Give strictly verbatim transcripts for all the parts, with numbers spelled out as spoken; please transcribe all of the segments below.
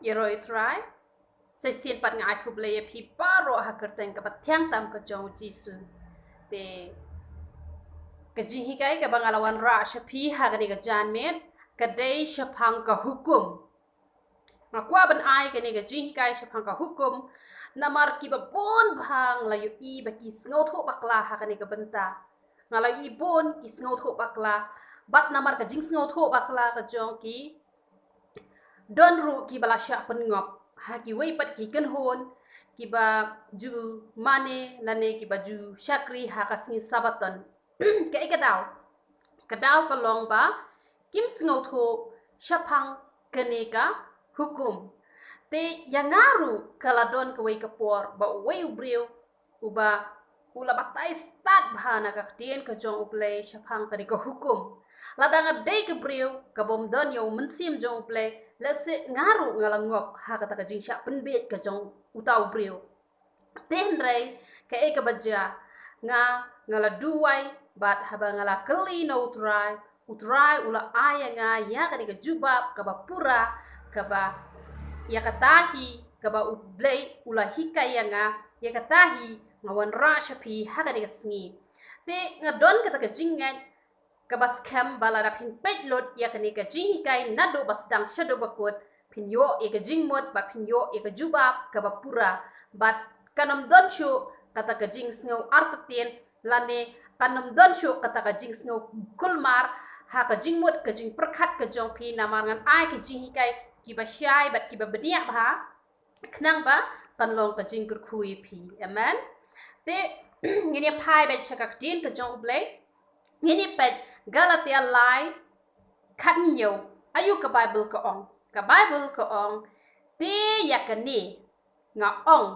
Ïaroh ïa u Trai. Sa shisien pat nga ai khublei ïa phi baroh ha ka kyrteng kaba thiang tam ka jong u Jisu. Te ka jinghikai kaba nga la wanrah sha phi ha kane ka janmiet ka dei shaphang ka hukum. Nga kwah ban ai kane ka jinghikai shaphang ka hukum namar kiba bun bha nga la ïohi ba ki sngewthuh bakla ha kane ka bynta. Nga la ïohi bun ki sngewthuh bakla bad namar ka jingsngewthuh bakla ka jong ki don ruh kiba la shah pynngop ha kiwei pat ki kynhun kiba ju mane lane kiba ju shakri ha ka sngi Sabaton. Kaei ka daw? Ka daw ka long ba kim sngewthuh shaphang kane ka hukum. Te ïa nga ruh ka la don kawei ka por ba uwei u briew uba u la batai stad bha na ka ktien ka jong U Blei shaphang kane ka hukum. Lada nga dei ka briew ka bym don ïa u mynsiem jong U Blei, lehse nga ruh nga la ngop ha kata ka jingshah pynbiej ka jong uta u briew. Te hynrei kaei kaba jia, nga nga la duwai bad haba nga la kylli na u Trai, u Trai u la ai ïa nga ïa kane ka jubab kaba pura, kaba ïa kata hi kaba U Blei u la hikai ïa nga, ïa kata hi nga wanrah sha phi ha kane ka sngi. Te nga don kata ka jingngeit kaba skhem ba lada phin peit lut ïa kane ka jinghikai naduh ba sdang shaduh ba kut, phin ïoh ïa ka jingmut bad phin ïoh ïa ka jubab kaba pura. Bad kan ym don shuh kata ka jingsngew artatien lane kan ym don shuh kata ka jingsngew kulmar ha ka jingmut ka jingpyrkhat ka jong phi namar ngan ai ka jinghikai kiba shai bad kiba bniah bha khnang ba kan long ka jingkyrkhu ïa phi. Amen. Te ngin ïa phai beit sha ka ktien ka jong U Blei. Ngin ïa peit Galatia lai khathynñiew. Aïu ka Baibl ka ong? Ka Baibl ka ong, te ïa kane nga ong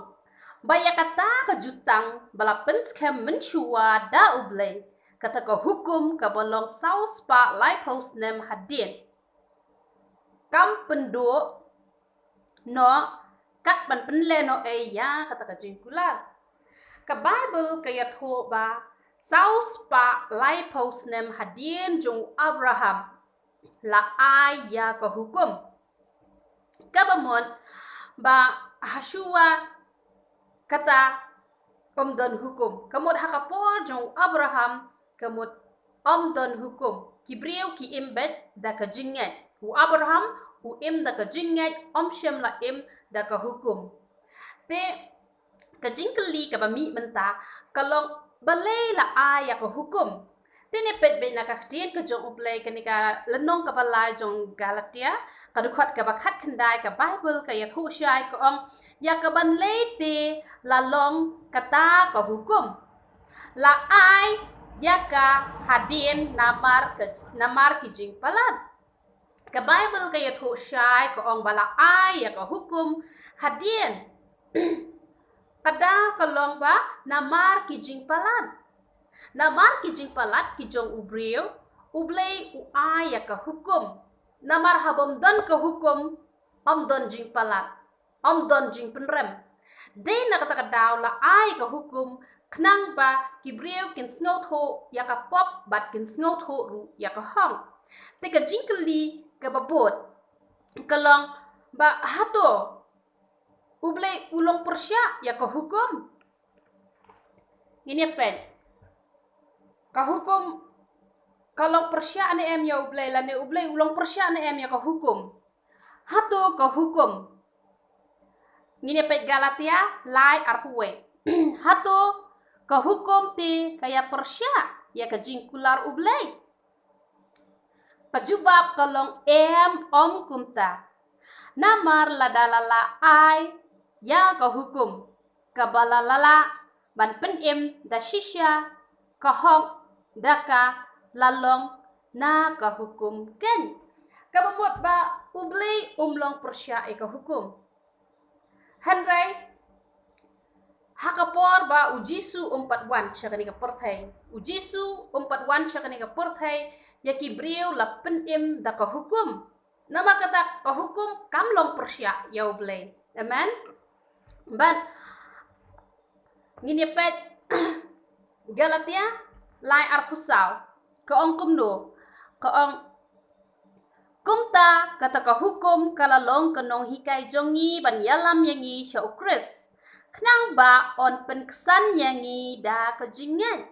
ba ïa kata ka jutang ba la pynskhem mynshuwa da U Blei, kata ka hukum kaba long saw spah laiphew snem hadien, kam pynduh noh kat ban pynlehnohei ïa kata ka jingkular. Ka Baibl ka ïathuh ba saw spah laiphew snem hadien jong u Abraham la ai ïa ka hukum. Kaba mut ba hashuwa kata ym don hukum. Ka mut ha ka por jong u Abraham ka mut ym don hukum. Ki briew ki im beit da ka jingngeit. U Abraham u im da ka jingngeit, ym shym la im da ka hukum. Te ka jingkylli kaba mih mynta ka long, balei la ai ïa ka hukum? Te ngin ïa peit beit na ka ktien ka jong U Blei, kane ka lynnong kaba lai jong Galatia, ka dkhot kaba khatkhyndai, ka Baibl ka ïathuh shai ka ong, ïa kaban lei te la long kata ka hukum. La ai ïa ka hadien namar ka, namar ki jingpalat. Ka Baibl ka ïathuh shai ka ong ba la ai ïa ka hukum hadien. Ka daw ka long ba namar ki jingpalat. Namar ki jingpalat ki jong u briew, U Blei u ai ïa ka hukum. Namar haba ym don ka hukum, ym don jingpalat, ym don jingpynrem. Dei na kata ka daw la ai ka hukum khnang ba ki briew kin sngewthuh ïa ka pop bad kin sngewthuh ruh ïa ka hok. Te ka jingkylli kaba bud ka long ba hato U Blei u long pyrshah ïa ka hukum? Ngin ïa peit. Ka hukum ka long pyrshah ne em ïa U Blei, lane U Blei u long pyrshah ne em ïa ka hukum? Hato ka hukum, ngin ïa peit Galatia lai arphew wei. Hato ka hukum te ka ïa pyrshah ïa ka jingkular U Blei? Ka jubab ka long em, ym kumta. Namar lada la la ai ïa ka hukum, kaba la la lah ban pynim da shisha ka hok da ka la long na ka hukum keiñ. Kaba mut ba U Blei um long pyrshah ïa ka hukum. Hynrei ha ka por ba U Jisu um pat wan sha kane ka pyrthei, U Jisu um pat wan sha kane ka pyrthei ïa ki briew la pynim da ka hukum. Namar kata ka hukum kam long pyrshah ïa U Blei. Amen. Bad ngin ïa peit Galatia lai arphew saw, ka ong kumno? Ka ong, Kumta kata ka hukum ka la long ka nonghikai jong ngi ban ïalam ïa ngi sha u Khrist, khnang ba un pynksan ïa ngi da ka jingngeit.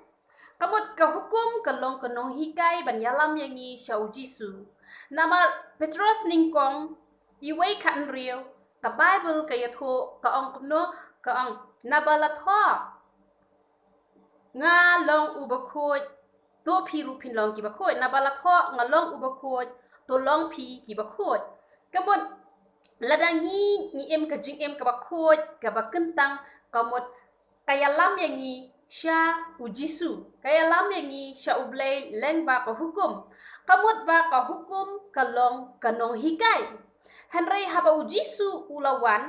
Ka mut ka hukum ka long ka nonghikai ban ïalam ïa ngi sha u Jisu. Namar Petros nyngkong, iwei khat hynriew, ka Baibl ka ïathuh, ka ong kumno, ka ong, naba la thoh, nga long u bakhuid, to phi ruh phin long ki bakhuid, naba la thoh, nga long u bakhuid, to long phi ki bakhuid. Ka mut, lada ngi, ngi im ka jingim kaba khuid, kaba kyntang, ka mut ka ïalam ïa ngi sha u Jisu, ka ïalam ïa ngi sha u Blei lyngba ka hukum. Ka mut ba ka hukum ka long ka nonghikai. Hynrei haba u Jisu u la wan,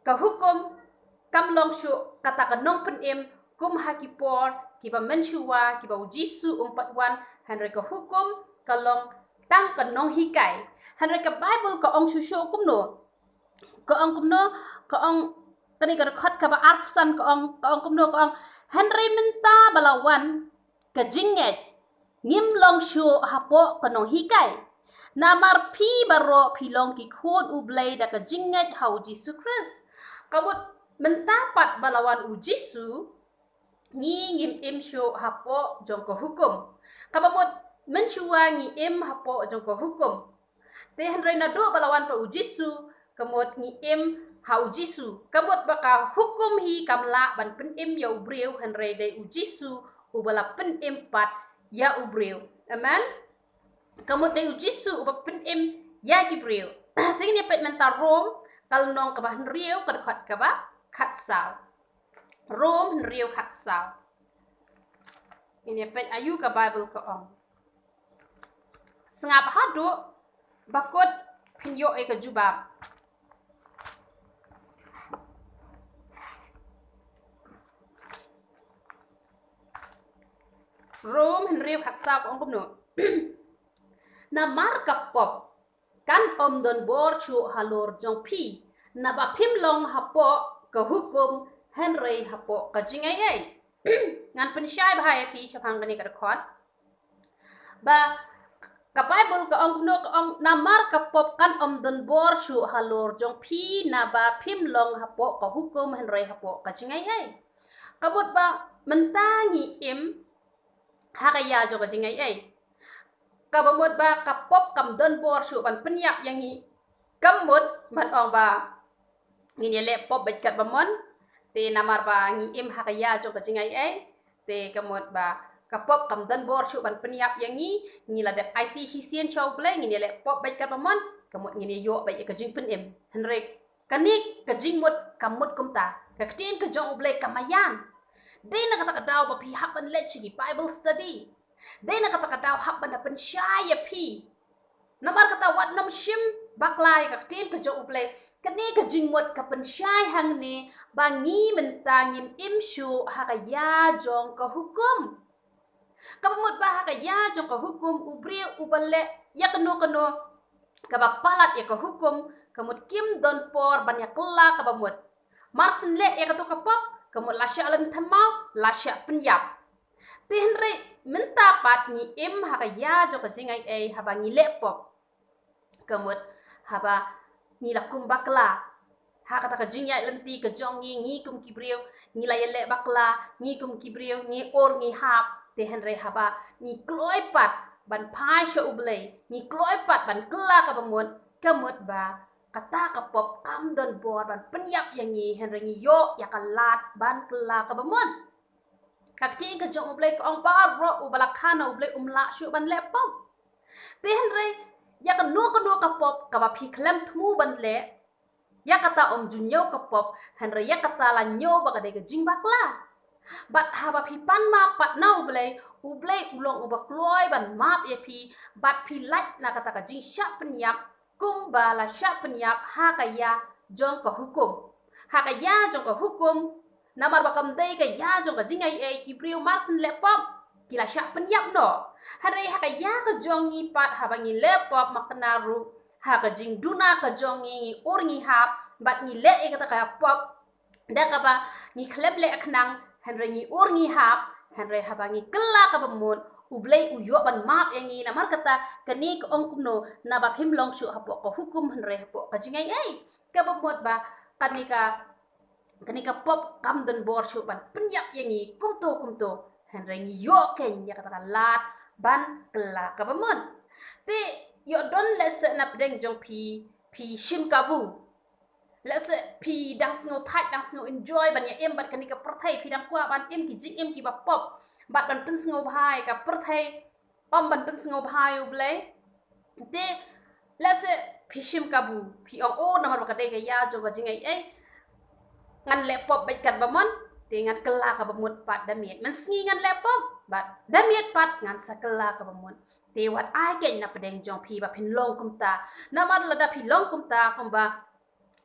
ka hukum kam long shuh kata ka nongpynim kum ha ki por kiba mynshuwa kiba u Jisu um pat wan, hynrei ka hukum ka long tang ka nonghikai. Hynrei ka Baibl ka ong shuh shuh kumno? Ka ong kumno? Ka ong, kane ka dkhot kaba arphew san ka ong, ka ong kumno, ka ong, hynrei mynta ba la wan ka jingngeit, ngim long shuh hapoh ka nonghikai. Namar phi baroh phi long ki khun u Blei da ka jingngeit ha u Jisu Khrist. Ka mut mynta pat ba la wan u Jisu, ngi ngim im shuh hapoh jong ka hukum. Kaba mut mynshuwa ngi im hapoh jong ka hukum. Te hynrei naduh ba la wan pat u Jisu, ka mut ngi im ha u Jisu. Ka mut ba ka hukum hi kam lah ban pynim ïa u briew, hynrei dei u Jisu uba la pynim pat ïa u briew. Amen. Ka mut dei u Jisu uba pynim ïa ki briew. Te ngin ïa peit mynta Rom, ka lynnong kaba hynriew, ka dkhot kaba khatsaw. Rom hynriew khatsaw. Ngin ïa peit aïu ka Baibl ka ong. Sngap haduh ba kut phin ïoh ïa ka jubab. Rom hynriew khatsaw ka ong kumno? Namar ka pop kan ym don bor shuh halor jong phi, naba phim long hapoh ka hukum, hynrei hapoh ka jingaiei. Ngan pynshai bha ïa phi shaphang kane ka dkhot. Ba ka Baibl ka ong kumno, ka ong, namar ka pop kan ym don bor shuh halor jong phi, naba phim long hapoh ka hukum, hynrei hapoh ka jingaiei. Ka mut ba mynta ngi im ha ka ïa jong ka jingaiei. Kaba mut ba ka pop kam don bor shuh ban pynïap ïa ngi. Ka mut ban ong ba ngin ïa leh pop beit katba mon. Te namar ba ngi im ha ka ïa jong ka jingaiei, te ka mut ba ka pop kam don bor shuh ban pynïap ïa ngi. Ngi la dep aiti shisien sha u Blei, ngin ïa leh pop beit katba mon. Ka mut ngin ïa ïoh beit ïa ka jingpynim. Hynrei kane ka jingmut kam mut kumta. Ka ktien ka jong u Blei kam ïaid. Dei na kata ka daw ba phi hap ban leit sha ki Bible study. Dei na kata ka daw hap ban da pynshai ïa phi. Namar kata wat nym shim bakla ïa ka ktien ka jong u Blei. Kane ka jingmut ka pynshai hangne ba ngi mynta ngim im shuh ha ka ïa jong ka hukum. Kaba mut ba ha ka ïa jong ka hukum u briew uba leh ïa kano kano kaba palat ïa ka hukum, ka mut kim don por ban ïa kylla kaba mut. Mar syn leh ïa kato ka pop, ka mut la shah lynthem maw, la shah pynïap. Te hynrei mynta pat ngi im ha ka ïa jong ka jingaiei haba ngi leh pop. Ka mut haba ngi la kum bakla. Ha kata ka jingïaid lynti ka jong ngi, ngi kum ki briew, ngi la ïaleh bakla, ngi kum ki briew, ngi ur ngi hap, te hynrei haba ngi kloi pat ban phai sha u Blei, ngi kloi pat ban kylla kaba mut, ka mut ba kata ka pop kam don bor ban pynïap ïa ngi, hynrei ngi ïoh ïa ka lad ban kylla kaba mut. Ka ktien ka jong u Blei ka ong baroh uba la kha na u Blei um lah shuh ban leh pop. Te hynrei ïa kano kano ka pop kaba phi khlem thmu ban leh, ïa kata um ju ñiew ka pop, hynrei ïa kata la ñiew ba ka dei ka jingbakla. Bad haba phi pan map pat na u Blei, u Blei u long uba kloi ban map ïa phi, bad phi lait na kata ka jingshah pynïap, kumba la shah pynïap ha ka ïa jong ka hukum. Ha ka ïa jong ka hukum, namar ba kam dei ka ïa jong ka jingaiei, ki briew mar syn leh pop ki la shah pynïap noh. Hynrei ha ka ïa ka jong ngi pat haba ngi leh pop, ma kane ruh ha ka jingduna ka jong ngi, ngi ur ngi hap bad ngi leh ïa kata ka pop da kaba ngi khlem leh khnang, hynrei ngi ur ngi hap, hynrei haba ngi kylla kaba mut, U Blei u ïoh ban map ïa ngi, namar kata kane ka ong kumno, naba phim long shuh hapoh ka hukum hynrei hapoh ka jingaiei. Kaba mut ba kane ka, kane ka pop kam don bor shuh ban pynïap ïa ngi kumto kumto. Hynrei ngi ïoh keiñ ïa kata ka lad ban kylla kaba mut. Te ïoh don lehse na pdeng jong phi, phi shim kabu. Lehse phi dang sngew thait, dang sngew enjoy ban ïa im bad kane ka pyrthei, phi dang kwah ban im ki jingim kiba pop bad ban pynsngewbha ïa ka pyrthei, ym ban pynsngewbha ïa U Blei. Te lehse phi shim kabu, phi ong, o, namar ba ka dei ka ïa jong ka jingaiei, ngan leh pop beit katba mon, te ngan kylla kaba mut pat da miet. Mynsngi ngan leh pop bad da miet pat ngan sa kylla kaba mut. Te wat ai keiñ na pdeng jong phi ba phin long kumta. Namar lada phi long kumta, kumba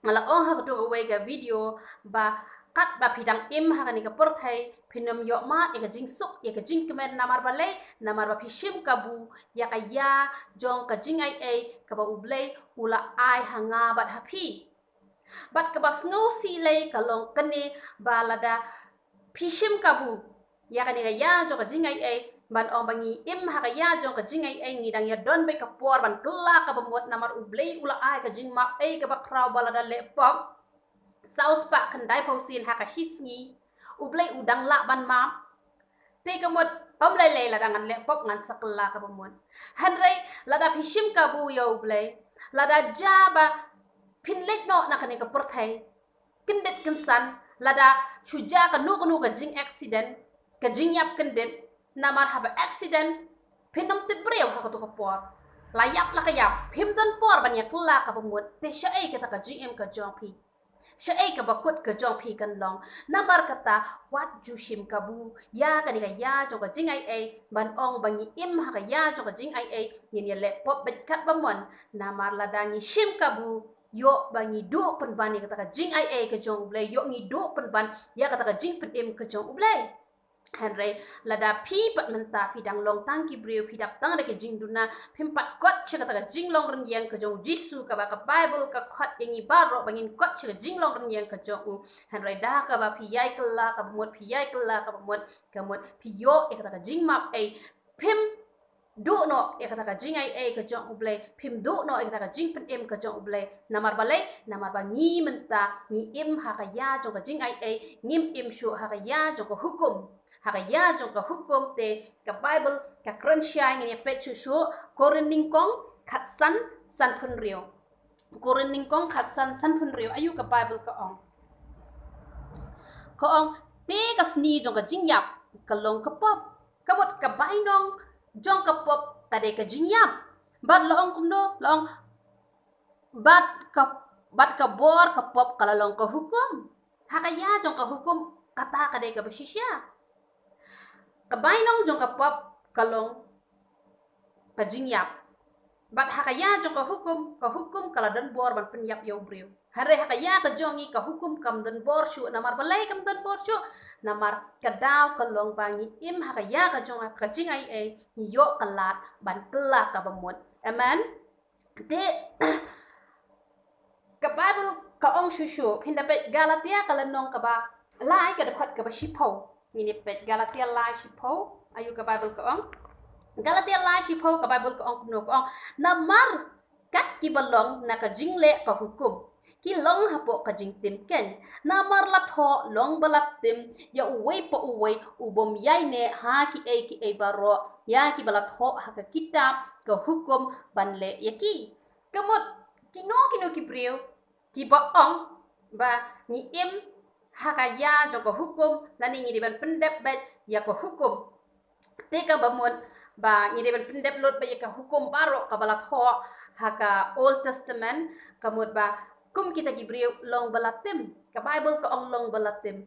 nga la ong ha kato kawei ka video, ba katba phi dang im ha kane ka pyrthei, phin ym ïoh mad ïa ka jingsuk, ïa ka jingkmen. Namar balei? Namar ba phi shim kabu ïa ka ïa jong ka jingaiei kaba U Blei u la ai ha nga bad ha phi. Bad kaba sngewsih lei ka long kane, ba lada phi shim kabu ïa kane ka ïa jong ka jingaiei, ban ong ba ngi im ha ka ïa jong ka jingaiei, ngi dang ïa don beit ka por ban kylla kaba mut, namar U Blei u la ai ka jingmap ei kaba khraw, ba lada leh pop saw spah khyndai phew sien ha ka shi sngi, U Blei u dang lah ban map. Te ka mut, ym lei lei lada ngan leh pop ngan sa kylla kaba mut. Hynrei lada phi shim kabu ïa U Blei, lada jia ba phin leit noh na kane ka pyrthei, kyndit kynsan, lada shu jia kano kano ka jing accident, ka jingïap kyndit, namar haba accident phin ym tip briew ha kato ka por. La ïap la ka ïap, phim don por ban ïa kylla kaba mut. Te shaei kata ka jingim ka jong phi? Shaei kaba kut ka jong phi kan long? Namar kata wat ju shim kabu ïa kane ka ïa jong ka jingaiei, ban ong ba ngi im ha ka ïa jong ka jingaiei, ngin ïa leh pop beit katba mon. Namar lada ngi shim kabu, ïoh ba ngi duh pynban ïa kata ka jingaiei ka jong U Blei, ïoh ngi duh pynban ïa kata ka jingpynim ka jong U Blei. Hynrei lada phi pat mynta phi dang long tang ki briew, phi dap tang da ki jingduna, phim pat kot sha kata ka jinglong rynïeng ka jong U Jisu, kaba ka Baibl ka khot ïa ngi baroh ba ngin kot sha ka jinglong rynïeng ka jong u. Hynrei da kaba phi ïai kylla kaba mut, phi ïai kylla kaba mut, ka mut phi ïoh ïa kata ka jingmap ei, phim duh noh ïa kata ka jingaiei ka jong U Blei, phim duh noh ïa kata ka jingpynim ka jong U Blei. Namar balei? Namar ba ngi mynta ngi im ha ka ïa jong ka jingaiei, ngim im shuh ha ka ïa jong ka hukum. Ha ka ïa jong ka hukum. Te ka Baibl ka kren shai, ngin ïa peit shuh shuh, Korinth nyngkong khatsan, sanphew hynriew. Korinth nyngkong khatsan, sanphew hynriew, aïu ka Baibl ka ong? Ka ong, te ka sni jong ka jingïap ka long ka pop. Ka mut ka bainong jong ka pop ka dei ka jingïap. Bad la ong kumno, la ong, bad ka, bad ka bor ka pop ka la long ka hukum. Ha ka ïa jong ka hukum, kata ka dei kaba shisha. Ka bainong jong ka pop ka long ka jingïap. Bad ha ka ïa jong ka hukum, ka hukum ka la don bor ban pynïap ïa u briew. Hynrei ha ka ïa ka jong ngi ka hukum kam don bor shuh. Namar balei kam don bor shuh? Namar ka daw ka long ba ngi im ha ka ïa ka jong ka jingaiei, ngi ïoh ka lad ban kylla kaba mut. Amen. Te ka Baibl ka ong shuh shuh, phin da peit Galatia ka lynnong kaba lai, ka dkhot kaba shiphew. Ngin ïa peit Galatia lai shiphew, aïu ka Baibl ka ong? Galatia lai shiphew, ka Baibl ka ong kumno, ka ong, namar kat kiba long na ka jingleh ka hukum ki long hapoh ka jingtim keiñ. Namar la thoh long ba la tim ïa uwei pa uwei u bym ïaineh ha kiei kiei baroh ïa kiba la thoh ha ka kitab ka hukum ban leh ïa ki. Ka mut kino kino ki briew kiba ong ba ngi im ha ka ïa jong ka hukum, lane ngi dei ban pyndep beit ïa ka hukum. Te kaba mut ba ngi dei ban pyndep lut beit ïa ka hukum baroh kaba la thoh ha ka Old Testament, ka mut ba kum kita ki briew long ba la tim. Ka Baibl ka ong long ba la tim.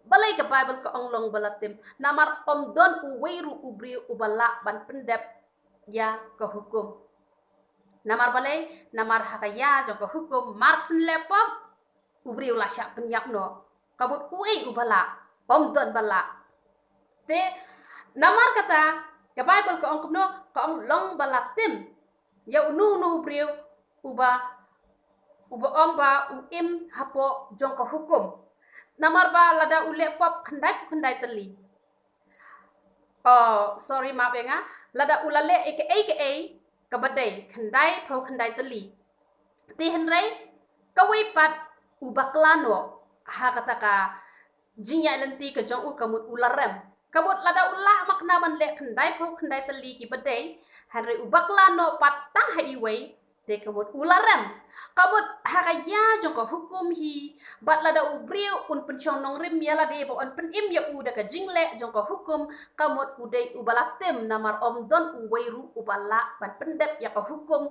Balei ka Baibl ka ong long ba la tim? Namar ym don uwei ruh u briew uba lah ban pyndep ïa ka hukum. Namar balei? Namar ha ka ïa jong ka hukum, mar syn leh pop, u briew la shah pynïap noh. Ka mut uei uba lah? Ym don ba lah. Te namar kata ka Baibl ka ong kumno? Ka ong long ba la tim ïa uno uno u briew uba, uba ong ba u im hapoh jong ka hukum. Namar ba lada u leh pop khyndai phew khyndai tylli, Oh, sorry, map ïa nga. Lada u la leh ïa kaei kaei kaba dei, khyndai phew khyndai tylli. Te hynrei kawei pat u bakla noh ha kata ka jingïaid lynti ka jong u, ka mut u la rem. Ka mut lada u lah makna ban leh khyndai phew khyndai tylli kiba dei, hynrei u bakla noh pat tang ha iwei, te ka mut u la rem. Ka mut ha ka ïa jong ka hukum hi, bad lada u briew un pynshong nongrim ïa lade ba un pynim ïa u da ka jingleh jong ka hukum, ka mut u dei uba la tim, namar ym don uwei ruh uba lah ban pyndep ïa ka hukum.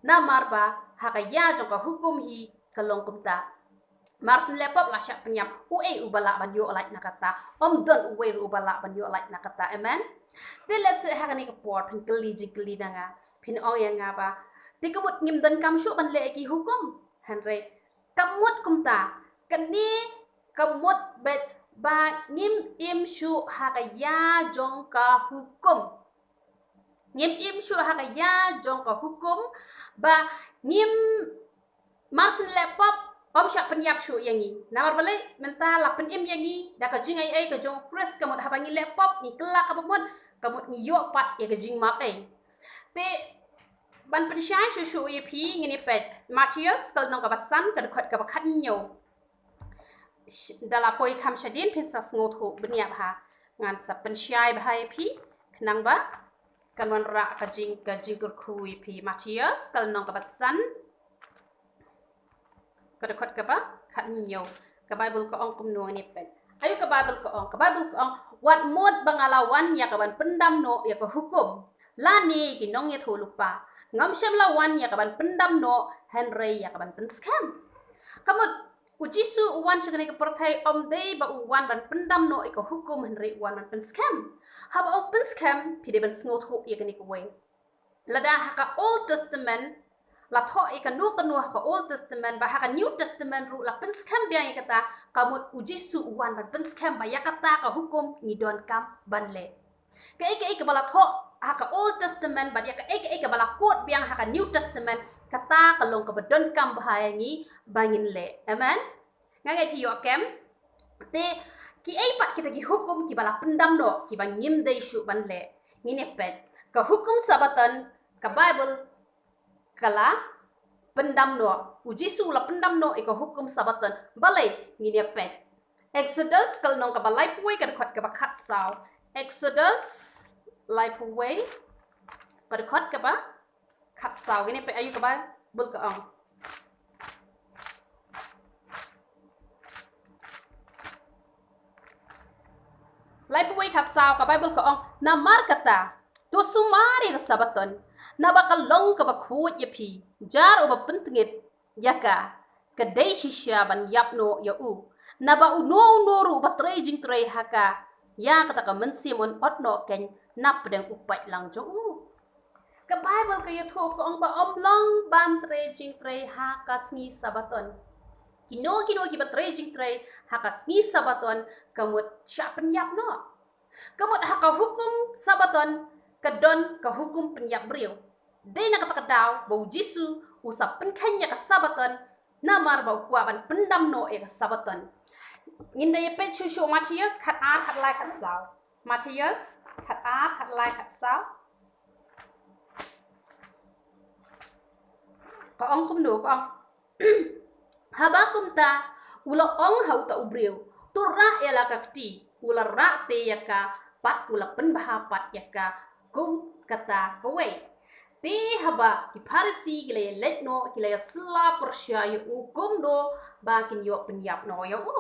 Namar ba ha ka ïa jong ka hukum hi ka long kumta. Mar syn leh pop la shah pynïap, uei uba lah ban ïoh lait na kata? Ym don uwei ruh uba lah ban ïoh lait na kata. Amen. Te lehse ha kane ka por phin kylli jingkylli na nga, phin ong ïa nga ba, te ka mut ngim donkam shuh ban leh ïa ki hukum? Hynrei ka mut kumta, kane ka mut ba, ba ngim im shuh ha ka ïa jong ka hukum. Ngim im shuh ha ka ïa jong ka hukum, ba ngim, mar syn leh pop ym shah pynïap shuh ïa ngi. Namar balei? Mynta la pynim ïa ngi da ka jingai ei ka jong u Khrist, ka mut haba ngi leh pop ngi kylla kaba mut, ka mut ngi ïoh pat ïa ka jingmap ei. Te ban pynshai shuh shuh ïa phi, ngin ïa peit Mathaios ka lynnong kaba san, ka dkhot kaba khathynñiew. Sh-, da la poi kham shadien phin sa sngewthuh bniah bha. Ngan sa pynshai bha ïa phi, khnang ba kan wanrah ka jing, ka jingkyrkhu ïa phi. Mathaios ka lynnong kaba san, ka dkhot kaba khathynñiew. Ka Baibl ka ong kumno, ngin ïa peit. Aïu ka Baibl ka ong? Ka Baibl ka ong, wat mut ba nga la wan ïa ka ban pyndam noh ïa ka hukum, lane ki nongïathuhlypa. Ngam shym la wan ïa ka ban pyndam noh, hynrei ïa ka ban pynskhem. Ka mut u Jisu u wan sha kane ka pyrthei ym dei ba u wan ban pyndam noh ïa ka hukum, hynrei u wan ban pynskhem. Haba ong pynskhem, phi dei ban sngewthuh ïa kane kawei. Lada ha ka Old Testament la thoh ïa kano kano ha ka Old Testament, ba ha ka New Testament ruh la pynskhem biang ïa kata, ka mut u Jisu u wan ban pynskhem ba ïa kata ka hukum ngi donkam ban leh. Kaei kaei kaba la thoh ha ka Old Testament bad ïa kaei kaei kaba la quote biang ha ka New Testament, kata ka long kaba donkam bha ïa ngi ba ngin leh. Amen. Nga ngeit phi ïoh kem. Te kiei pat kita ki hukum kiba la pyndam noh, kiba ngim dei shuh ban leh? Ngin ïa peit. Ka hukum Sabbaton, ka Baibl ka la pyndam noh. U Jisu u la pyndam noh ïa ka hukum Sabbaton. Balei? Ngin ïa peit. Exodus ka lynnong kaba laiphew wei, ka dkhot kaba khatsaw. Exodus laiphew wei, ka dkhot kaba khatsaw. Ngin ïa peit aïu ka Baibl ka ong. Laiphew wei khatsaw, ka Baibl ka ong, namar kata, to sumar ïa ka Sabbaton, naba ka long kaba khuid ïa phi. Jar uba pyntngit ïa ka, ka dei shisha ban ïap noh ïa u. Naba uno uno ruh uba trei jingtrei ha ka, ïa kata ka mynsiem un ot noh keiñ napdeng u paidlang jong u. Ka Baibl ka ïathuh, ka ong ba ym long ban trei jingtrei ha ka sngi Sabbaton. Kino kino kiba trei jingtrei ha ka sngi Sabbaton, ka mut shah pynïap noh. Ka mut ha ka hukum Sabbaton ka don ka hukum pynïap briew. Dei na kata ka daw ba u Jisu u sa pynkheiñ ïa ka Sabbaton, namar ba u kwah ban pyndam noh ïa ka Sabbaton. Ngin da ïa peit shuh shuh Mathaios khatar, khatlai, khatsaw. Mathaios khatar, khatlai, khatsaw. Ka ong kumno, ka ong. Haba kumta, u la ong ha uta u briew, to rah ïa la ka kti. U la rah te ïa ka, bad u la pynbha pat ïa ka kum kata kawei. Te haba ki Pharisi ki la ïa leit noh, ki la ïa sylla pyrshah ïa u kumno ba kin ïoh pynïap noh ïa u.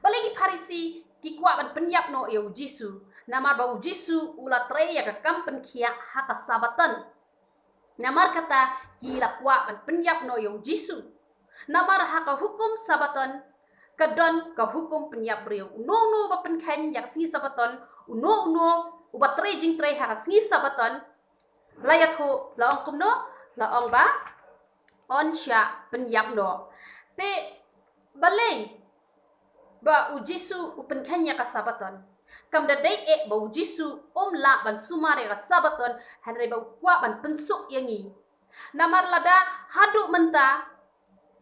Balei ki Pharisi ki kwah ban pynïap noh ïa u Jisu? Namar ba u Jisu u la trei ïa ka kam pynkhiah ha ka Sabbaton. Namar kata ki la kwah ban pynïap noh ïa u Jisu. Namar ha ka hukum Sabbaton ka don ka hukum pynïap briew. Uno uno ba pynkheiñ ïa ka sngi Sabbaton, uno uno uba trei jingtrei ha ka sngi Sabbaton, la ïathuh, la ong kumno, la ong ba un shah pynïap noh. Te balei ba u Jisu u pynkheiñ ïa ka Sabbaton? Kam da dei eh ba u Jisu um lah ban sumar ïa ka Sabbaton, hynrei ba u kwah ban pynsuk ïa ngi. Namar lada haduh mynta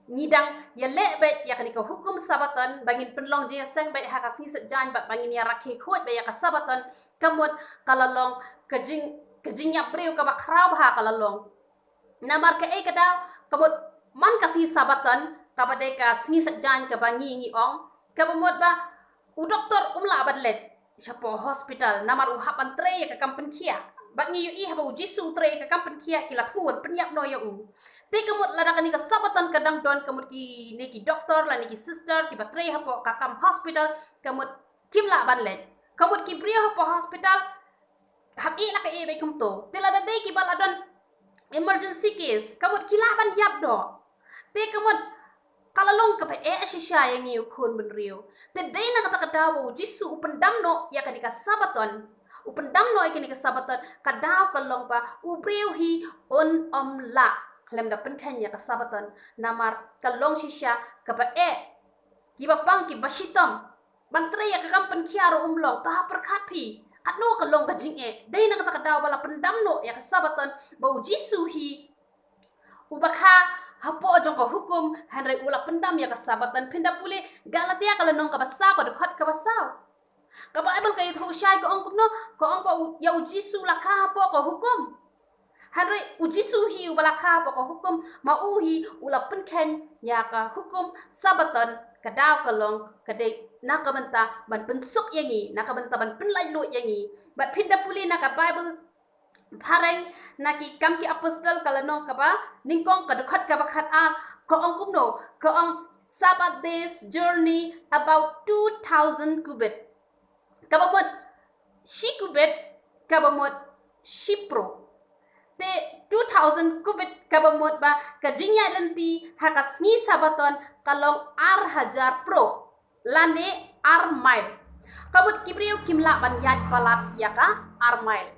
ngi dang ïaleh beit ïa kane ka hukum Sabaton, ba ngin pynlong jingïaseng beit ha ka sngi Saitjaiñ, bad ba ngin ïa rakhe khuid beit ïa ka Sabaton, ka mut ka la long ka jing, ka jingïap briew kaba khraw bha ka la long. Namar kaei ka daw, ka mut man ka sngi Sabaton, kaba dei ka sngi Saitjaiñ kaba ngi, ngi ong, kaba mut ba u doktor um lah ban leit shapoh hospital, namar u hap ban trei ïa ka kam pynkhiah. Bad ngi ïohi haba u Jisu u trei ïa ka kam pynkhiah, ki la thmu ban pynïap noh ïa u. Te ka mut lada kane ka Sabaton ka dang don, ka mut kine ki doktor lane ki sister kiba trei hapoh ka kam hospital, ka mut kim lah ban leit. Ka mut ki briew hapoh hospital hap ïeh la ka ïeh beit kumto. Te lada dei kiba la don emergency case, ka mut ki lah ban ïap noh. Te ka mut ka la long kaba eh shisha ïa ngi, u khun bynriew. Te dei na kata ka daw ba u Jisu u pyndam noh ïa kane ka Sabaton. U pyndam noh ïa kane ka Sabaton, ka daw ka long ba u briew hi un ym lah khlem da pynkheiñ ïa ka Sabaton. Namar ka long shisha kaba eh. Kiba pang kiba shitom ban trei ïa ka kam pynkhiah ruh um long, ta ha pyrkhat phi. Katno ka long ka jingeh. Dei na kata ka daw ba la pyndam noh ïa ka Sabaton, ba u Jisu hi uba kha hapoh jong ka hukum, hynrei u la pyndam ïa ka Sabaton. Phin da pule Galatia ka lynnong kaba saw, ka dkhot kaba saw. Ka Baibl ka ïathuh shai ka ong kumno, ka ong ba u, ïa u Jisu la kha hapoh ka hukum. Hynrei u Jisu hi uba la kha hapoh ka hukum, ma u hi u la pynkheiñ ïa ka hukum Sabaton, ka daw ka long ka dei na ka bynta ban pynsuk ïa ngi, na ka bynta ban pynlaitluid ïa ngi. Bad phin da pule na ka Baibl phareng, na ki Kam ki Apostol ka lynnong kaba nyngkong, ka dkhot kaba khat ar, ka ong kumno, ka ong, "Sabbath day's journey about two thousand cubit." Kaba mut shi cubit, kaba mut shi pro. Te two thousand cubit kaba mut ba ka jingïaid lynti ha ka sngi Sabaton ka long ar hajar pro, lane ar mile. Ka mut ki briew kim lah ban ïaid palat ïa ka ar mile.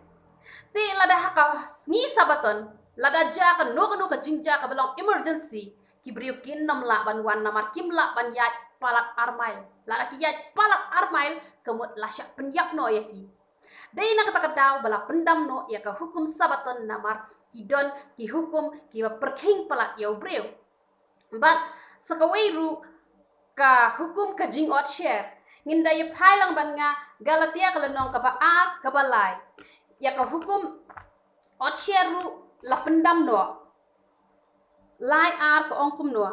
Te lada ha ka sngi Sabaton, lada jia kano kano ka jingjia kaba long emergency, ki briew kin ym lah ban wan namar kim lah ban ïaid palat ar mile. Lada ki ïaid palat ar mile, ka mut la shah pynïap noh ïa ki. Dei na kata ka daw ba la pyndam noh ïa ka hukum Sabaton, namar ki don ki hukum kiba pyrkhing palat ïa u briew. Bad sa kawei ruh ka hukum ka jingot sher. Ngin da ïa phai lang bad nga Galatia ka lynnong kaba ar, kaba lai. Ïa ka hukum ot sher ruh la pyndam noh. Lai ar ka ong kumno.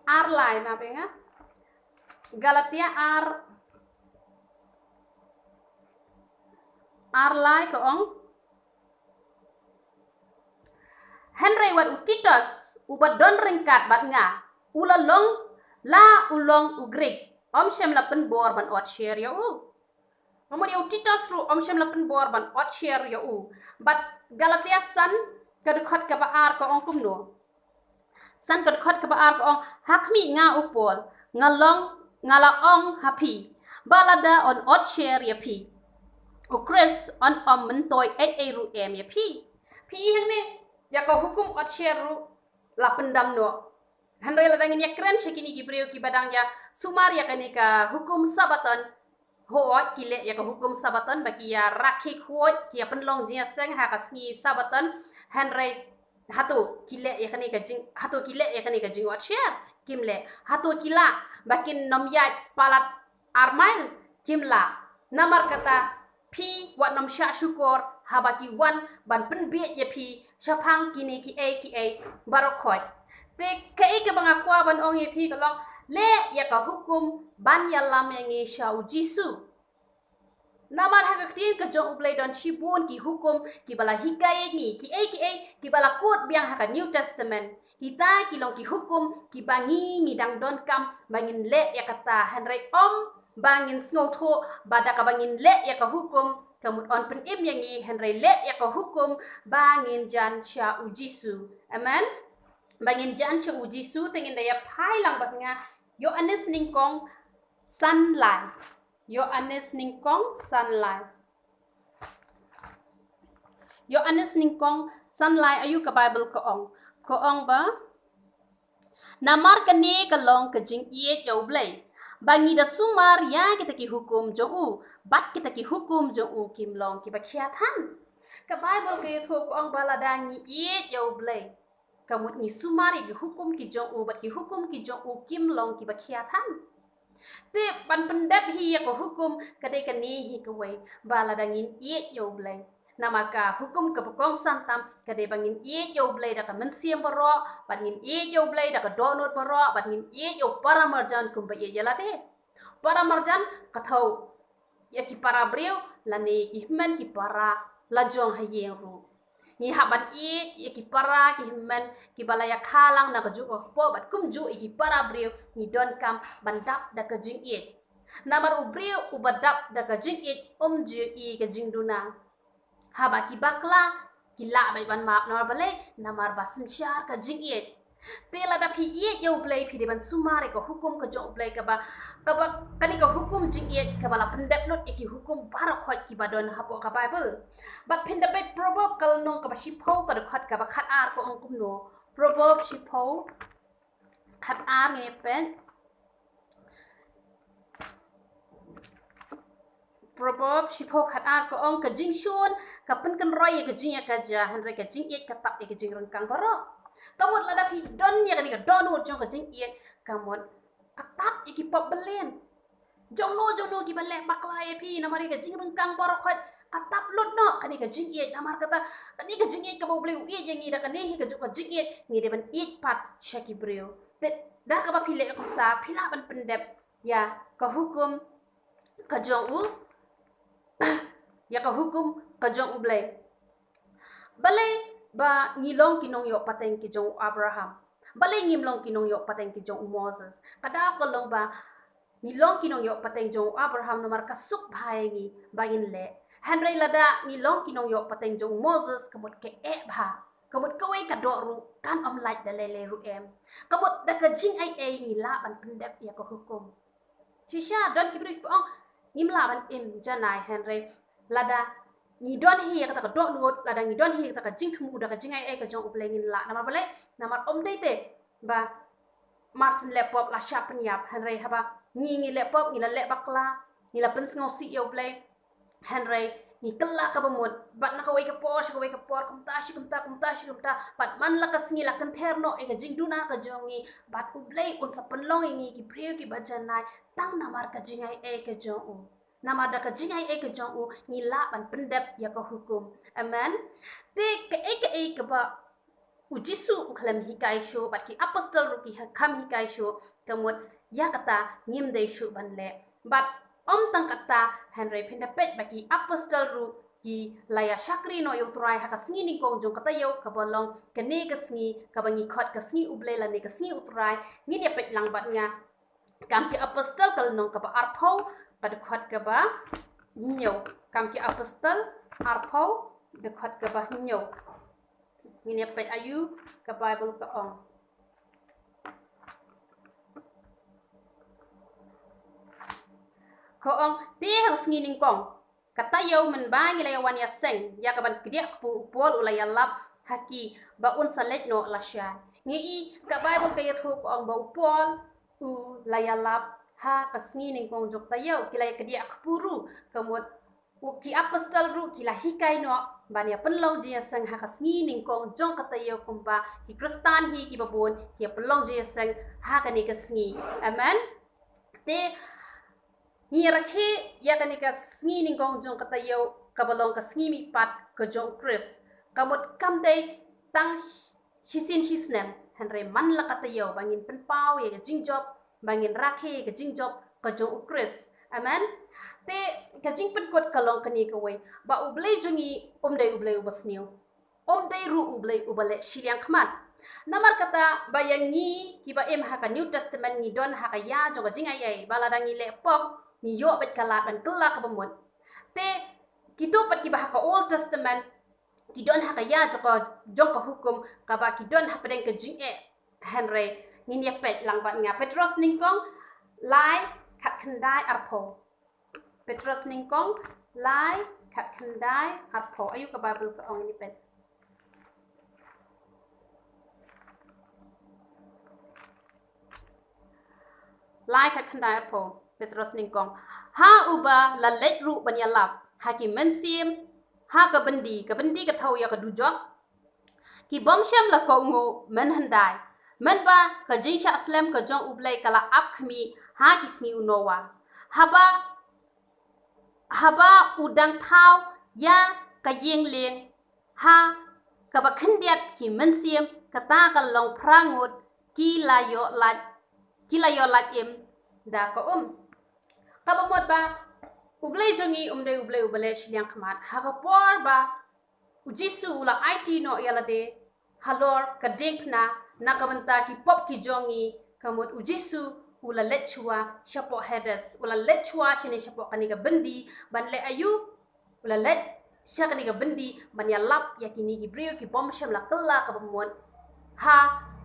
Ar lai, ma pynga. Galatia ar, ar lai ka ong. Hynrei wat u Titus, uba don ryngkat bad nga, u la long, la u long u Grik, ym shym la pynbor ban ot sher ïa u. Namar ïa u Titus ruh ym shym la pynbor ban ot sher ïa u. Bad Galatia san ka dkhot kaba ar ka ong kumno. San ka dkhot kaba ar ka ong, ha khmih nga u Paul, nga long, nga la ong ha phi ba lada yn ot sher ïa phi u Khrist, yn ym myntoi ei ei ruh em ïa phi. Phi i hangne, ïa ka hukum ot sher ruh la pyndam noh. Hynrei lada ngin ïa kren sha kine ki briew kiba dang ïa sumar ïa kane ka hukum Sabaton, hooid ki leh ïa ka hukum Sabaton ba ki ïa rakhe khuid, ki ïa pynlong jingïaseng ha ka sngi Sabaton. Hynrei hato ki leh ïa kane ka jing, hato ki leh ïa kane ka jingot sher? Kim leh. Hato ki lah ba kin ym ïaid palat ar mile? Kim lah. Namar kata, phi wat nym shah shukor haba ki wan ban pynbiej ïa phi shaphang kine kiei kiei baroh khoit. Te kaei kaba nga kwah ban ong ïa phi ka long, leh ïa ka hukum ban ïalam ïa ngi sha u Jisu. Namar ha ka ktien ka jong U Blei don shibun ki hukum kiba la hikai ïa ngi, kiei kiei kiba la kut biang ha ka New Testament. Kita ki long ki hukum kiba ngi, ngi dang donkam ba ngin leh ïa kata, hynrei ym ba ngin sngewthuh ba da kaba ngin leh ïa ka hukum ka mut yn pynim ïa ngi, hynrei leh ïa ka hukum ba ngin jan sha u Jisu. Amen. Ba ngin jan sha u Jisu. Te ngin da ïa phai lang bad nga Ïoannis nyngkong san lai. Ïoannis nyngkong san lai. Ïoannis nyngkong san lai, aïu ka Baibl ka ong? Ka ong ba, namar kane ka long ka jingïeit ïa U Blei, ba ngi da sumar ïa kita ki hukum jong u, bad kita ki hukum jong u kim long kiba khia than. Ka Baibl ka ïathuh ka ong ba lada ngi ïeit ïa U Blei, ka mut ngi sumar ïa ki hukum ki jong u, bad ki hukum ki jong u kim long kiba khia than. Te ban pyndep hi ïa ka hukum ka dei kane hi kawei, ba lada ngin ïeit ïa U Blei. Namar ka hukum kaba kongsan tam ka dei ba ngin ïeit ïa U Blei da ka mynsiem baroh, bad ngin ïeit ïa U Blei da ka dohnud baroh, bad ngin ïeit ïa u para marjan kumba ïeit ïa lade. Para marjan ka thew ïa ki para briew lane ki hynmen ki para la jong ha ïing ruh. Ngi hap ban ïeit ïa ki para ki hynmen kiba la ïakha lang na kajuh ka kpoh, bad kumjuh ïa ki para briew ngi donkam ban dap da ka jingïeit. Namar u briew uba dap da ka jingïeit um ju ïohi ka jingduna. Haba ki bakla ki lah beit ban map, namar balei? Namar ba synshar ka jingïeit. Te lada phi ïeit ïa U Blei phi dei ban sumar ïa ka hukum ka jong U Blei kaba, kaba, kane ka hukum jingïeit kaba la pyndep lut ïa ki hukum baroh khoit kiba don hapoh ka Baibl. Bad phin da peit Proverb ka lynnong kaba shiphew ka dkhot kaba khatar ka ong kumno. Proverb shiphew khatar, ngin peit. Proverb shiphew khatar ka ong, ka jingshun ka pynkynroi ïa ka jingïakajia, hynrei ka jingïeit ka tap ïa ka jingryngkang baroh. Ka mut lada phi don ïa kane ka dohnud jong ka jingïeit, ka mut ka tap ïa ki pop byllian. Jong no jong no kiba leh bakla ïa phi namar ïa ka jingryngkang baroh khoit ka tap lut noh kane ka jingïeit. Namar kata kane ka jingïeit kaba U Blei u ïeit ïa ngi, da kane hi kajuh ka jingïeit ngi dei ban ïeit pat sha ki briew. Te da kaba phi leh kumta phi lah ban pyndep ïa ka hukum ka jong u, ïa ka hukum ka jong U Blei. Balei ba ngi long ki nongïoh pateng ki jong u Abraham? Balei ngim long ki nongïoh pateng ki jong u Moses? Ka daw ka long ba ngi long ki nongïoh pateng jong u Abraham namar ka suk bha ïa ngi ba ngin leh. Hynrei lada ngi long ki nongïoh pateng jong u Moses, ka mut ka eh bha, ka mut kawei ka doh ruh kan ym lait da lei lei ruh em. Ka mut da ka jingaiei ngi lah ban pyndep ïa ka hukum. Shisha don ki briew kiba ong ngim lah ban im janai, hynrei lada ngi don hi ïa kata ka dohnud, lada ngi don hi ïa kata ka jingthmu da ka jingaiei ka jong U Blei ngin lah. Namar balei? Namar ym dei te ba mar syn leh pop la shah pynïap, hynrei haba ngi, ngi leh pop, ngi la leh bakla, ngi la pynsngewsih ïa U Blei, hynrei ngi kylla kaba mut, bad na kawei ka por sha kawei ka por, kumta shi kumta, kumta shi kumta, bad man la ka sngi la kynther noh ïa ka jingduna ka jong ngi, bad U Blei un sa pynlong ïa ngi ki briew kiba janai tang namar ka jingaiei ka jong u. Namar da ka jingaiei ka jong u ngi lah ban pyndep ïa ka hukum. Amen. Te kaei kaei kaba u Jisu u khlem hikai shuh bad ki apostol ruh ki ha-, kham hikai shuh, ka mut ïa kata ngim dei shuh ban leh. Bad ym tang kata, hynrei phin da peit ba ki apostol ruh ki la ïa shakri noh ïa U Trai ha ka sngi nyngkong jong ka taïew kaba long kane ka sngi kaba ngi khot ka sngi U Blei lane ka sngi U Trai. Ngin ïa peit lang bad nga Kam ki Apostol ka lynnong kaba arphew, ka dkhot kaba hynñiew. Kam ki Apostol arphew, dkhot kaba hynñiew. Ngin ïa peit aïu ka Baibl ka ong. Ka ong, te ha ka sngi nyngkong ka taïew mynba ngi la ïa wan ïaseng ïa kaban kdiah kpu, u Paul u la ïalap ha ki ba un sa leit noh lashai. Ngi i ka Baibl ka ïathuh ka ong ba u Paul u la ïalap ha ka sngi nyngkong jong ka taïew, ki la ïa kdiah kpu ruh, ka mut u, ki apostol ruh ki la hikai noh ban ïa pynlong jingïaseng ha ka sngi nyngkong jong ka taïew kumba ki Khristan hi kiba bun ki ïa pynlong jingïaseng ha kane ka sngi. Amen. Te ngi rakhe ïa kane ka sngi nyngkong jong ka taïew kaba long ka sngi mihpat ka jong u Khrist. Ka mut kam dei tang shisien shisnem, hynrei man la ka taïew ba ngin pynpaw ïa ka jingjop, ba ngin rakhe ïa ka jingjop ka jong u Khrist. Amen. Te ka jingpynkut ka long kane kawei, ba U Blei jong ngi um dei U Blei uba sniew. Um dei ruh U Blei uba leh shiliang khmat. Namar kata ba ïa ngi kiba im ha ka New Testament ngi don ha ka ïa jong ka jingaiei ba lada ngi leh pop ngi ïoh beit ka lad ban kylla kaba mut. Te kito pat kiba ha ka Old Testament ki don ha ka ïa jong ka, jong ka hukum kaba ki don hapdeng ka jingeh. Hynrei ngin ïa peit lang bad nga Petros nyngkong lai khatkhyndai arphew. Petros nyngkong lai khatkhyndai arphew. Aïu ka Baibl ka ong, ngi peit. Lai khatkhyndai arphew, Petros nyngkong. Ha uba la leit ruh ban ïalap ha ki mynsiem ha ka byndi, ka byndi ka thew ïa ka dujok. Ki bym shym la kohnguh mynhyndai, mynba ka jingshah slem ka jong U Blei ka la ap khmih ha ki sngi u Noah. Haba, haba u dang thaw ïa ka ïing lieng ha kaba khyndiat ki mynsiem, kata ka long phra ngut ki la ïoh lait, ki la ïoh lait im da ka um. Kaba mut ba U Blei jong ngi um dei U Blei uba leh shiliang khmat. Ha ka por ba U Jisu u la aiti noh ïa lade halor ka diengphna na ka bynta ki pop ki jong ngi, ka mut U Jisu u la leit shuwa shapoh Hades, u la leit shuwa shane shapoh kane ka byndi ban leh aïu? U la leit sha kane ka byndi ban ïalap ïa kine ki briew ki bym shym la kylla kaba mut ha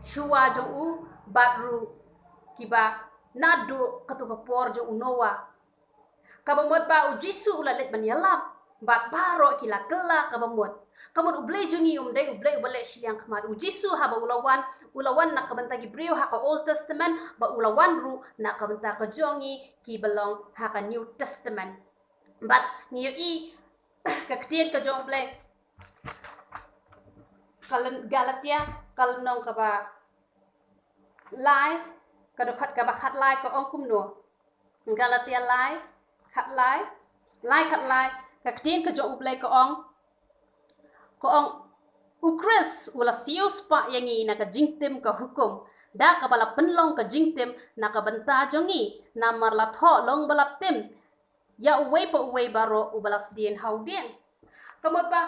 shuwa jong u, bad ruh kiba naduh kato ka por jong u Noah. Kaba mut ba U Jisu u la leit ban ïalap bad baroh ki la kylla kaba mut. Ka mut U Blei jong ngi um dei U Blei uba leh shiliang khmat. U Jisu haba u la wan, u la wan na ka bynta ki briew ha ka Old Testament, bad u la wan ruh na ka bynta ka jong ngi kiba long ha ka New Testament. Bad ngi ïohi ka ktien ka jong U Blei, ka lyn-, Galatia, ka lynnong kaba lai, ka dkhot kaba khatlai ka ong kumno. Galatia lai, khatlai, lai khatlai, ka ktien ka jong U Blei ka ong, ka ong, U Khrist u la siewspah ïa ngi na ka jingtim ka hukum, da kaba la pynlong ka jingtim na ka bynta jong ngi, namar la thoh long ba la tim ïa uwei pa uwei baroh uba la sdien ha u dieng. Ka mut ba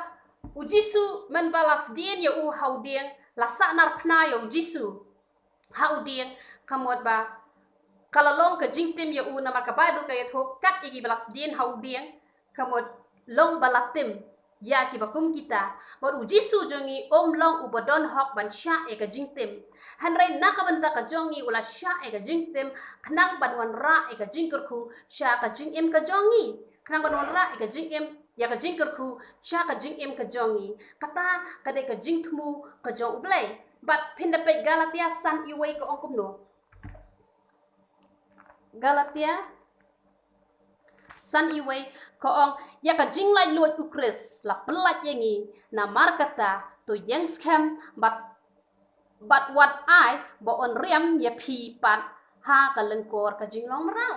U Jisu mynba la sdien ïa u ha u dieng, la sahnarphna ïa U Jisu ha u dieng, ka mut ba ka la long ka jingtim ïa u, namar ka Baibl ka ïathuh kat ïa kiba la sdien ha u dieng, ka mut long ba la tim ïa kiba kum kita. Bad U Jisu jong ngi um long uba don hok ban shah ïa ka jingtim. Hynrei na ka bynta ka jong ngi u la shah ïa ka jingtim, khnang ban wanrah ïa ka jingkyrkhu sha ka jingim ka jong ngi. Khnang ban wanrah ïa ka jingim, ïa ka jingkyrkhu sha ka jingim ka jong ngi. Kata ka dei ka jingthmu ka jong U Blei. Bad phin da peit Galatia san uwei ka ong kumno. Galatia san uwei ka ong, ïa ka jinglaitluid U Khrist la pyllait ïa ngi, namar kata to ïeng skhem bad, bad wat ai ba un riam ïa phi pat ha ka lyngkor ka jinglong mraw.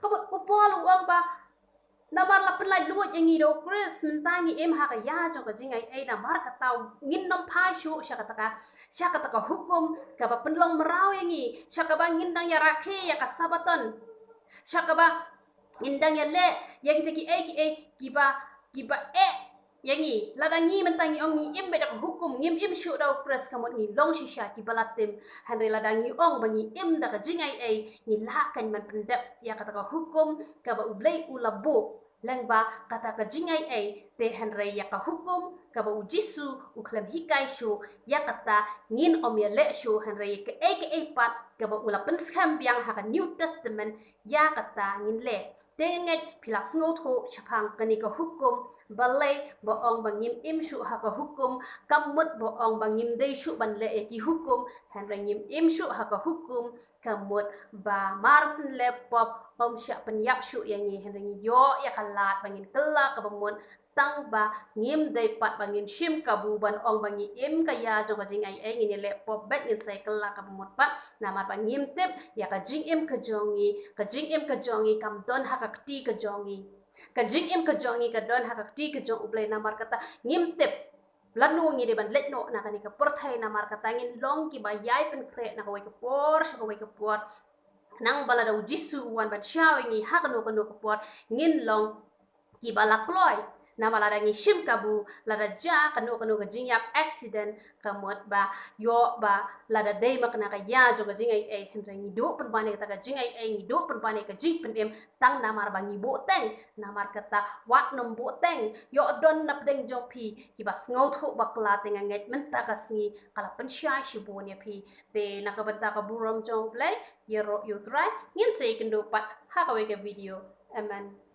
Ka mut u Paul u ong ba namar la pynlaitluid ïa ngi da U Khrist, mynta ngi im ha ka ïa jong ka jingai ei, namar kata ngin nym phai shuh sha kata ka, sha kata ka hukum kaba pynlong mraw ïa ngi, sha kaba ngin dang ïa rakhe ïa ka Sabaton, sha kaba ngin dang ïa leh ïa kita ki ei ki ei kiba, kiba eh ïa ngi. Lada ngi mynta ngi ong ngi im beit da ka hukum, ngim im shuh da U Khrist, ka mut ngi long shisha kiba la tim. Hynrei lada ngi ong ba ngi im da ka jingai ei, ngi lah kan ban pyndep ïa kata ka hukum kaba U Blei u la buh lyngba kata ka jingai ei. Te hynrei ïa ka hukum kaba U Jisu u khlem hikai shuh, ïa kata ngin ym ïa leh shuh, hynrei ïa kaei kaei pat kaba u la pynskhem biang ha ka New Testament, ïa kata ngin leh. Te ngin ngeit phi la sngewthuh shaphang kane ka hukum, balei ba ong ba ngim im shuh ha ka hukum, kam mut ba ong ba ngim dei shuh ban leh ïa ki hukum, hynrei ngim im shuh ha ka hukum ka mut ba mar syn leh pop ym shah pynïap shuh ïa ngi, hynrei ngi ïoh ïa ka lad ba ngin kylla kaba mut, tang ba ngim dei pat ba ngin shim kabu ban ong ba ngi im ka ïa jong ka jingai ei, ngin ïa leh pop beit, ngin sa ïa kylla kaba mut pat, namar ba ngim tip ïa ka jingim ka jong ngi, ka jingim ka jong ngi kam don ha ka kti ka jong ngi. Ka jingim ka jong ngi ka don ha ka kti ka jong U Blei, namar kata ngim tip lano ngi dei ban leit noh na kane ka pyrthei, namar kata ngin long kiba ïai pynkhreh na kawei ka por sha kawei ka por. Khnang ba lada U Jisu u wan ban shaw ïa ngi ha kano kano ka por, ngin long kiba la kloi. Namar lada ngi shim kabu, lada jia kano kano ka jingïap, accident, ka mut ba ïoh ba lada dei ma kane ka ïa jong ka jingai ei, hynrei ngi duh pynban ïa kata ka jingai ei, ngi duh pynban ïa ka jingpynim, tang namar ba ngi buhteng. Namar kata wat nym buhteng. Ïoh don na pdeng jong phi kiba sngewthuh bakla, te nga ngeit mynta ka sngi ka la pynshai shibun ïa phi. Te na ka bynta ka burom jong U Blei, ïaroh ïa U Trai, ngin sa ïakynduh pat ha kawei ka video. Amen.